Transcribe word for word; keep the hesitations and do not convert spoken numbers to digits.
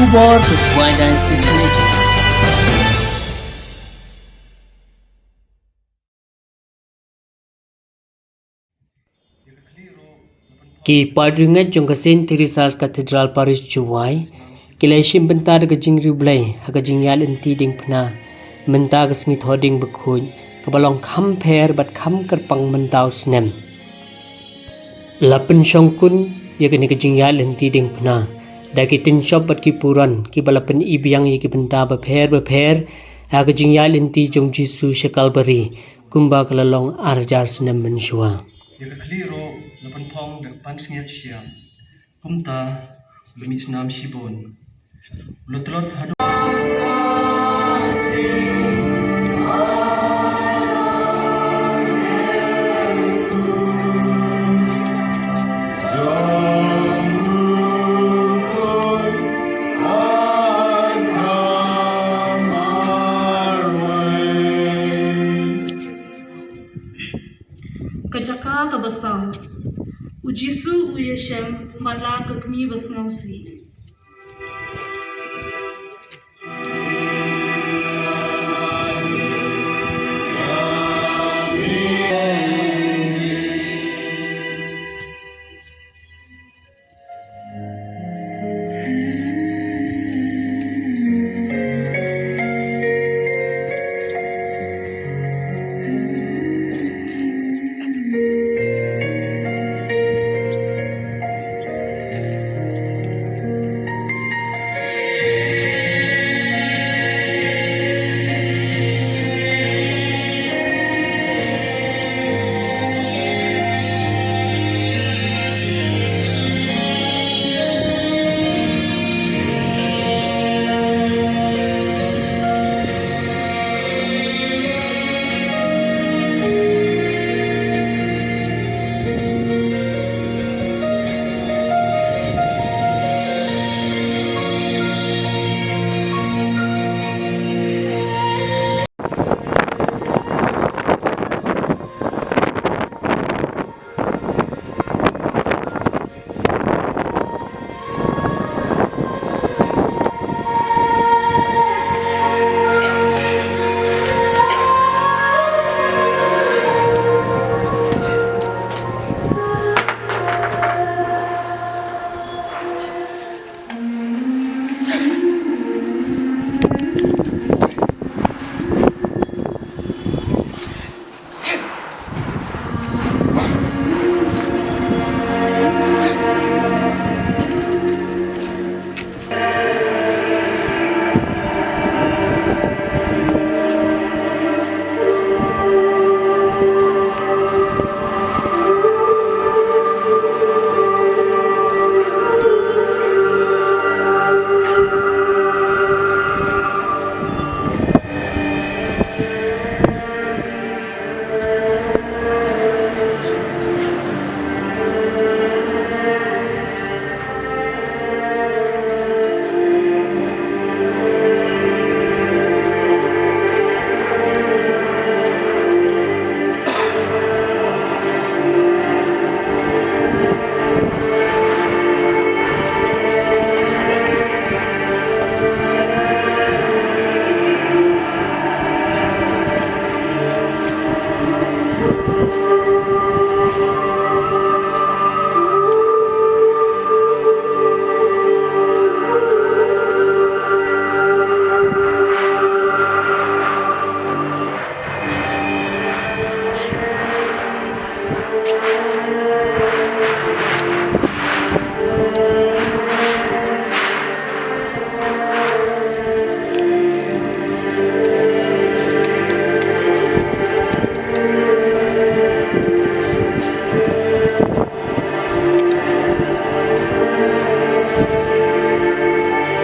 Khubor ka Jowai Diocese Radio. Ki paidbah jong ka Saint Teresa's Cathedral Parish Jowai ki la shim bynta da ka jingriewblei ha ka jingïaid lynti diengphna mynta ka sngi Thohdieng Bakhuid kaba long kham pher bad kham kyrpang mynta u snem. La pynshongkun ïa kane ka jingïaid lynti diengphna da ki tynshop bad ki puran kiba la pyni biang ïa ki bynta bapher bapher ha ka jingïaid lynti jong Jisu sha Kalbari kumba ka la long ar hajar snem mynshuwa. Ïa ka khlieh ruh la pynphong da ka pansngiat shiap. Kumta u la mih snam shibun. U la tlot haduh Ka jaka kaba saw. U Jisu u ïashem matlah ka kmie basngewsih.